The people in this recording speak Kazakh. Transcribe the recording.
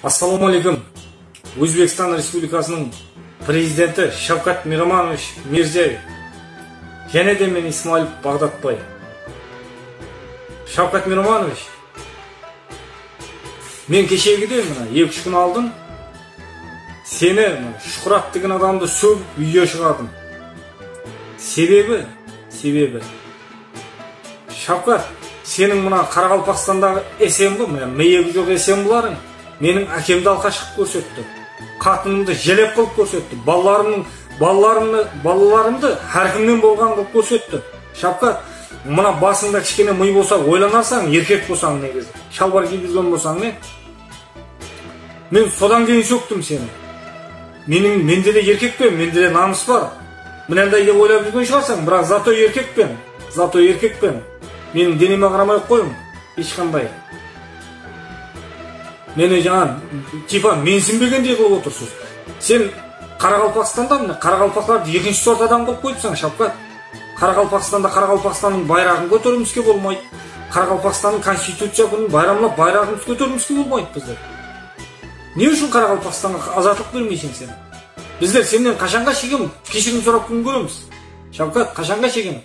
Ассалаумағалейкум. Өзбекстан Республикасының президенті Шавкат Миромонович Мирзиёев. Және де мен, Исмаилов Бағдатбай. Шавкат Миромонович, мен кешегіде, мына 2-3 күн алдын сені, мына Шухрат деген адамды сөгіп, видео шығардым. Себебі, Шавкат, сенің мына Қарақалпақстандағы СМБ, мына миығы жоқ СМБларың менің әкемді алқаш қылып көрсетті, қатынымды желеп қылып көрсетті, балаларымды әркімнен болған қылып көрсетті. Шавкат, мына басыңда кішкене ми болса, ойланарсаң, еркек болсаң, негізі шалбар киіп жүрген болсаң, не? Мен содан кейін сөктім сені. Менде де еркекпен, менде де намыс бар. Мынандай деп ойлап жүрген шығарсың, бірақ зато еркекпен, зато еркекпен. Менің денеме қарамай ақ қойың ешқандай. Мені жаңа типа менсінбегендей қылып отырсыз. Сен Қарақалпақстанда міне қарақалпақтарды екінші сорт адам қылып қойыпсың, Шавкат. Қарақалпақстанда Қарақалпақстанның байрағын көтеруімізге болмайды. Қарақалпақстанның Конституция күнін байрамлап, байрағымызды көтеруімізге болмайды біздер. Не үшін Қарақалпақстанға азаттық бермейсің сен? Біздер сенен қашанға шейін кешірім сұрап күн көреміз? Шавкат, қашанға шейін?